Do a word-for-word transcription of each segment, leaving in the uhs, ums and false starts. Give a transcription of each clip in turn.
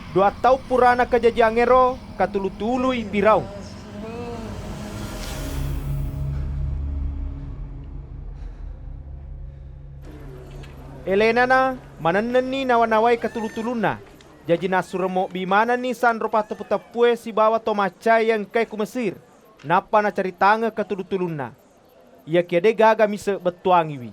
Dua taung purana kajajiangngéro katulu-tului Firaung. Élénana manennenni nawa-nawai katulu-tulunna. Jaji nassureng mobbi manenni sanro patteppu-teppué sibawa to maccaé iya engkaé ku Mesir, nappa nacaritangeng katulu-tulunna. Iyakiya dé' gaga misseng bettuwangiwi.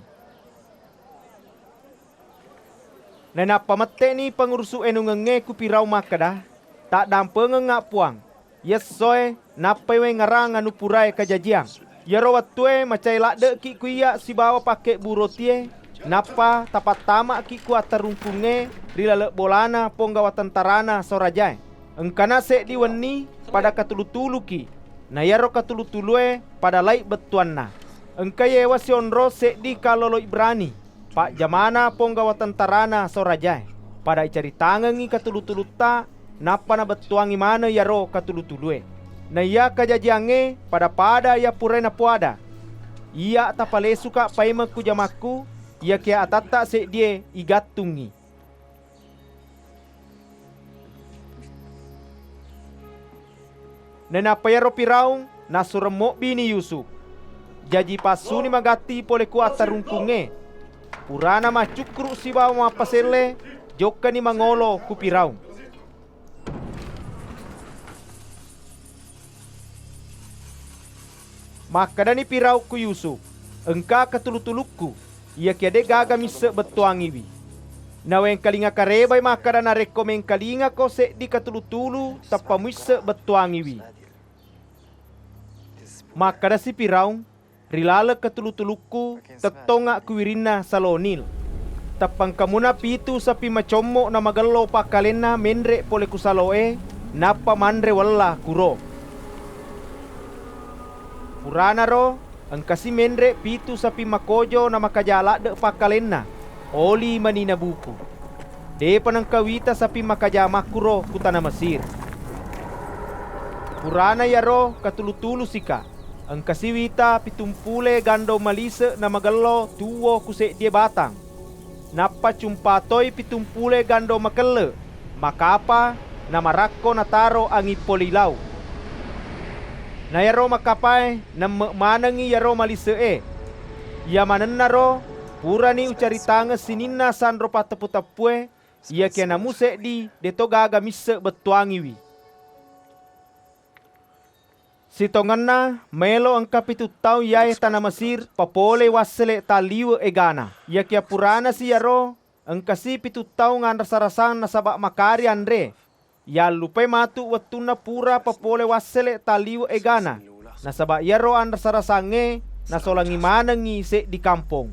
Nainappa mette'ni pangurusu énungengngé ku Firaung makkeda, "Taddampengengnga, Puwang, iyé essoé nappai waéngngerang anu puraé kajajiang. Iyaro wettué macai ladde'ki ku iyya sibawa pakkébbu rotié, nappa tapattama'ki ku attarungkungngé ri laleng bolana ponggawa tentarana saorajaé. Engkana séddi wenni pada katulu-tuluki, na iyaro katulu-tulué pada lai' bettuwanna. Engka yéwa sionro séddi kallolo Ibrani, pajjamana ponggawa tentarana saorajaé. Pada icaritangengngi katulu-tulutta, nappa nabettuwangngi maneng iyaro katulu-tulué. Na iya kajajiangngé pada-pada iya puraé napoada. Iyya tapalésuka paimeng ku jamakku, iyakiya atatta séddié igattungngi." Nainappa iyaro Firaung nassureng mobbini Yusuf. Jaji passuni magatti polé ku attarungkungngé. Purana maccukkuru' sibawa mappasellé, jokkani mangolo ku Firaung. Makkedani Firaung ku Yusuf, "Engka katulu-tulukku, iyakiya dé' gaga misseng bettuwangiwi. Nawéngkalinga karébai makkeda narékko méngkalingako séddi katulu-tulu tappa muisseng bettuwangiwi." Makkedasi Firaung, "Ri laleng katulu-tulukku tettongnga ku wirinna Salo Nil. Tappa engka muna pitu sapi macommo namagello pakkalenna ménré polé ku saloé, nappa manré wella kuro. Puranaro, engkasi ménré pitu sapi makojo namakaja ladde' pakkalenna, oli mani nabuku. Dé'pa nengka wita sapi makaja makkuro ku tana Mesir. Purana iyaro katulu-tulusika, engkasi wita pitumpulé gandong malise' namagello tuwo ku séddié batang. Nappa cumpa toi pitumpulé gandong makelle', makapa, namarakko nataro anging polilau. Na iyaro makapaé nemme' manengngi iyaro malise'é. Iya manennaro purani ucaritangeng sininna sanro patteppu-teppué, iyakiya namu séddi dé'to gaga misseng bettuwangiwi." Sitongenna maélo engka pitu taung iyaé tana Mesir papolé wassélé' talliwe' égana. Iyakiya puranasi iyaro, engkasi pitu taung anrasa-rasang nasaba' makari anré. Yallupai matu wettunna pura papolé wassélé' talliwe' égana, nasaba' iyaro anrasa-rasangngé nasolangngi manengngi séddi kampong.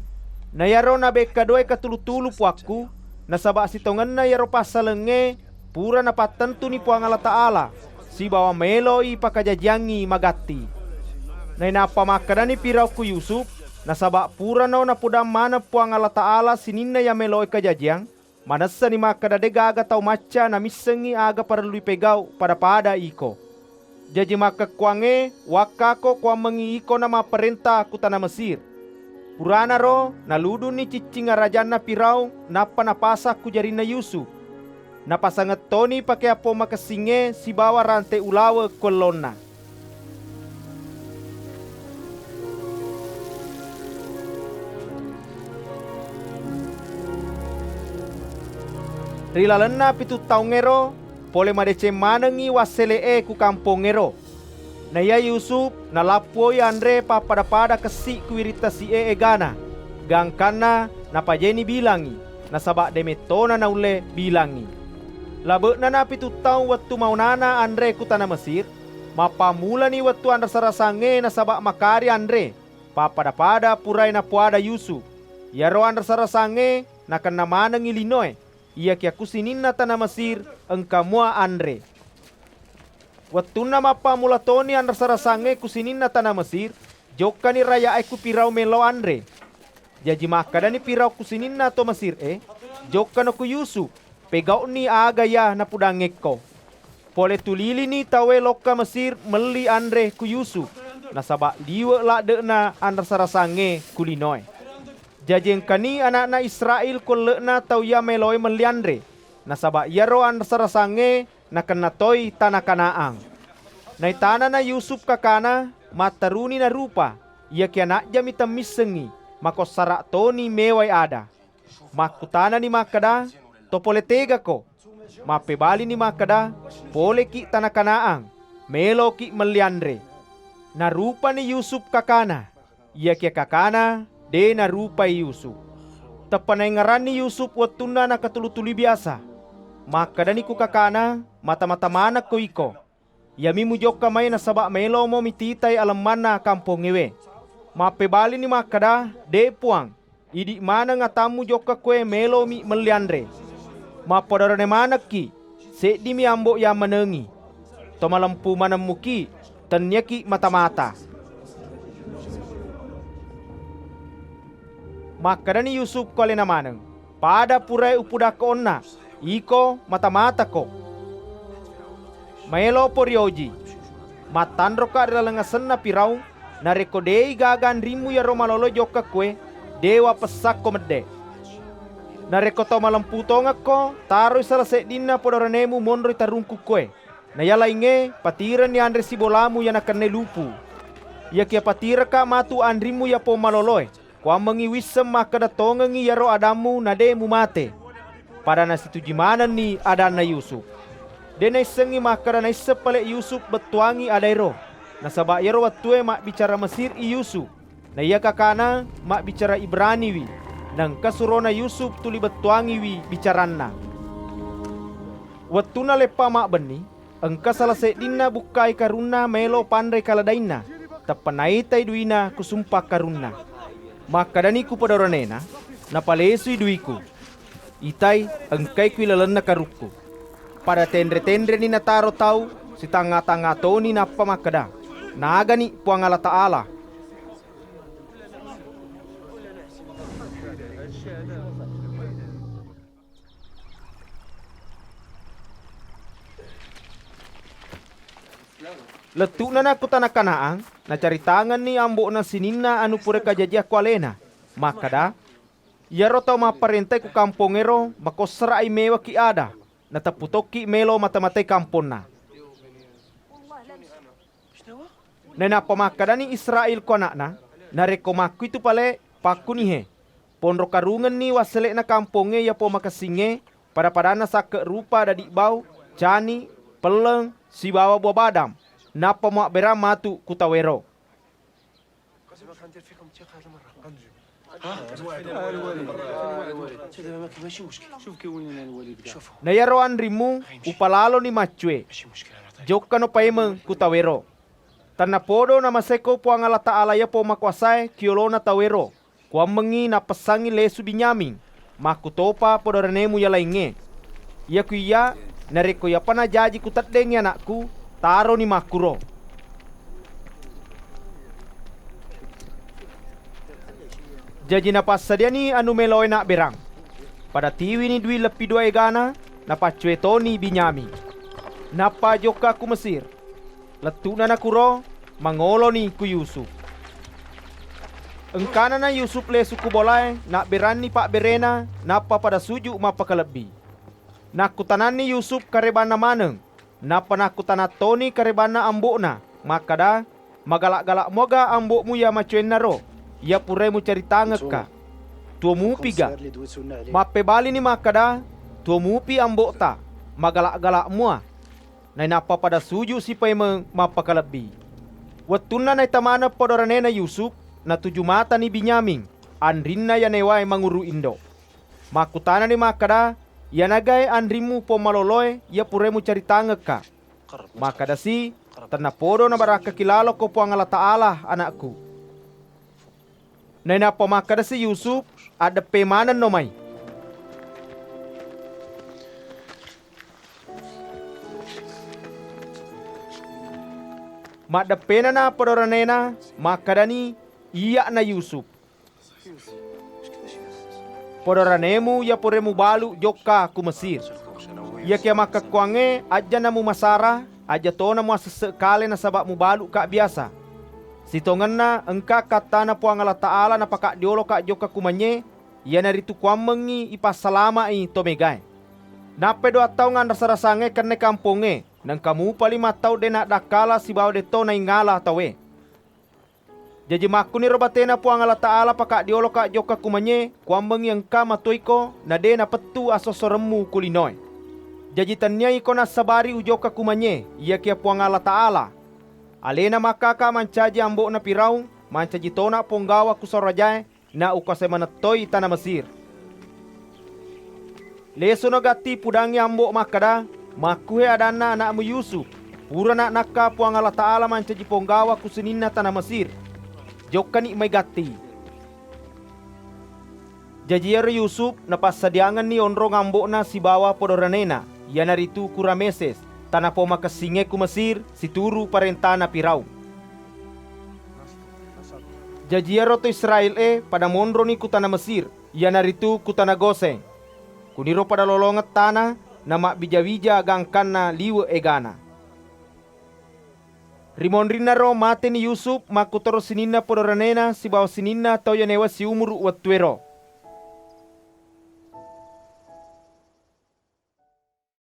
Na iyaro nabékkaduwai katulu-tulu puwakku, nasaba' sitongenna iyaro passalengngé pura napattentuni Puwang Allataala, sibawa maéloi pakajajiyangngi magatti. Nainappa makkedani Firaung ku Yusuf, nasaba' purano napudang maneng Puwang Allataala sininna iya maéloé kajajiyang, manessani makkeda dé' gaga tau macca namissengngi aga parellu ipégau' pada-pada iko. Jaji makkekkuwangngé wakkako kuwammengngi iko namapparénta ku tana Mesir. Puranaro naludunni ciccing arajanna Firaung nappa napasang ku jarinna Yusuf. Napasangeng toni pakéyang pong makessingngé sibawa ranté ulaweng ku ellonna. Ri lalenna pitu taungngéro, polé madécéng manengngi wassélé'é ku kampongngéro. Na iya Yusuf nalappuoi anré pappada-pada kessi' ku wiring tasi'é égana, gangkanna napajéni bilangngi, nasaba' dé' méttona naullé bilangngi. Labe'nana pitu taung wettu maonana anré ku tana Mesir, mappammulani wettu anrasa-rasangngé nasaba' makari anré, pappada-pada puraé napoada Yusuf. Iyaro anrasa-rasangngé nakenna manengngi linoé, iyakiya ku sininna tana Mesir engka mua anré. Wettunna mappammula toni anrasa-rasangngé ku sininna tana Mesir, jokkani raya'é ku Firaung méllau anré. Jaji makkedani Firaung ku sininna to Mesir-é, "Jokkano ku Yusuf, pégau'ni aga iya napudangngékko." Polé tulilini tauwé lokka Mesir melli anré ku Yusuf, nasaba' liwe' ladde'na anrasa-rasangngé ku linoé. Jaji engkani ana'na Israél ku elle'na tau iya maéloé melli anré. nasaba iyaro anrasa-rasangngé nakenna toi tana Kanaan. Naitanana Yusuf kakana, matteruni narupa, iyakiya najjami temmissengngi, makossara toni méwai ada. Makkutanani makkeda, "To polé tégako?" Mappébalini makkeda, "Poléki tana Kanaan, méloki melli anré." Narupani Yusuf kakana, iyakiya kakana dé narupai Yusuf. Teppa naéngngeranni Yusuf wettunna nakatulu-tului biasa. Makkedani ku kakana, "Mata-mata manekko iko. Iyami mujokka mai nasaba mélomo mititai alemmanna kampongngéwé." Mappébalini makkeda, "Dé, Puang, idi maneng atammu jokka koé mélomi melli anré. Mappodaroné manekki, séddimi ambo yammanengi. To malempu manemmuki, tenniyaki mata-mata." Makkedani Yusuf ko aléna maneng, "Pada puraé upudakko onna, iko mata-matako. Maélopo rioji. Mattanroka ri laleng asenna Firaung, narékko dé'i gaga anrimmu iyaro maloloé jokka koé, dé wapessakko meddé. Narékko tau malempu tongekko, taroi sala séddinna podaronému monroi tarungku koé. Na iya laingngé patirenni anré sibolamu iya nakennai lupu. Iyakiya patirengka matu anrimmu iya pong maloloé, kuwammengngi wisseng makkeda tongengngi iyaro adammu na dé mumaté. Pada nasituju manenni adanna Yusuf." Dé naissengngi makkeda naisseng palé Yusuf bettuwangngi adaéro, nasaba iyaro wettué mabbicara Mesir i Yusuf. Na iya kakana mabbicara Ibraniwi, na engka surona Yusuf tuli bettuwangiwi bicaranna. Wettunna leppa mabbenni, engka sala séddinna bukkai karunna maélo panré kaladainna, teppa naitai duina ku sumpa karunna. Makkedani ku podaronéna, "Napalésui duiku. Itai, engkai kui lalenna karukku." Pada ténré-ténréni nataro tau, sitangnga-tangnga toni nappa makkeda, "Nagani Puang Allah Taala." Lettu'nana ku tana Kanaan, nacaritangenni ambo'na sininna anu pura kajajiang ku aléna, makkeda, "Iyaro tau mapparéntai ku kampongngéro makossara'i méwaki ada, nateppu tokki mélo mata-matai kamponna." Nainappa makkedani Israél ko ana'na, "Narékko makkuitu palé, pakkunihé. Ponro karungenni wassélé'na kampongngé iya pong makessingngé, pada-padanna sakke rupa dadi bau, cani, pelleng, sibawa buah badam, nappa muabbérang matu ku tauwéro." Na iyaro anrimmu upalaloni maccué. Jokkano paimeng ku tauwéro. Tennapodo namaséko Puang Allah Taala iya Pommakuwasaé ki yolona tauwéro. Kuwammengngi nappessangngi lésu Binyamin, makkutopa podaronému iya laingngé. Iyaku iyya, narékko iyapa najaji kuteddéngngi ana'ku, taroni makkuro. Jaji napassadiani anu méloé nabbérang. Pada tiwini dui leppi dua égana, napaccué toni Binyamin. Nappa jokka ku Mesir. Lettu'nana kuro, mangoloni ku Yusuf. Engkanana Yusuf lésu ku bolaé, nabbéranni pabbéréna, nappa pada suju mappakalebbi. Nakkutananni Yusuf karébanna maneng, nappa nakkutana toni karébanna ambo'na, makkeda, "Magala'-gala' muaga ambo'mu iya macoénnaro, iya puraé mucaritangekka? Tuo mupiga?" Mappébalini makkeda, "Tuo mupi ambo'ta, magala'-gala' mua." Nainappa pada suju sipaimeng mappakalebbi. Wettunna naita maneng podaronéna Yusuf, natuju matani Binyamin, anrinna iya naéwaé manguru indo. Makkutanani makkeda, "Iyanagai anrimmu Pommaloloé iya puraé mucaritangekka?" Makkedasi, "Tennapodo nabarakkaki laloko Puang Allah Taala, ana'ku." Nainappa makkedasi Yusuf, "Addeppé manenno mai." Maddeppénana podaronéna, makkedani, "Iyya'na Yusuf. Podaronému iya puraé mubalu jokka ku Mesir. Iyakiya makkekkuwangngé ajjana mumasara, ajja tona muassesse kalé nasaba mubalu'ka biasa. Sitongenna engka kattana Puang Allah Taala napakaddioloka jokka ku manynyé, iyanaritu kuwammengngi ipassalama'i to mégaé." Nappai doang taung anrasa-rasangnge kenne kampongngé, naengka mupa lima taung dé' naddakkala sibawa dé'to naingala tauwé. Jaji makkuniro baténa Puwang Allataala pakaddioloka jokka kumanyé, kuwammengngi engka matoiko na dé' napettu assossoremmu ku linoé. Jaji tenniya iko nassabari ujokka kumanyé, iyakiya Puwang Allataala. Aléna makkaka mancaji ambo'na Firaung, mancaji tona ponggawa ku saorajaé, na ukuwasai manettoi tana Mesir. Lésono gatti pudangngi ambo' makkeda, "Makkuhé adanna ana'mu Yusuf, purana' nakka Puwang Allataala mancaji ponggawa ku sininna tana Mesir. Jokkani' mai gatti." Jaji iyaro Yusuf napassadiyangenni onrong ambo'na sibawa podoranéna, iyanaritu ku Rameses, tana pomakessingngé ku Mesir, situru paréntana Firaung. Jaji iyaro to Israél-é pada monroni ku tana Mesir, iyanaritu ku tana Goséng. Kuniro pada lolongeng tana, namabbija-wija gangkanna liwe' égana. Rimonrinnaro maténi Yusuf makkutoro sininna podoranéna sibawa sininna tau iya naéwa siumuru' wettuéro.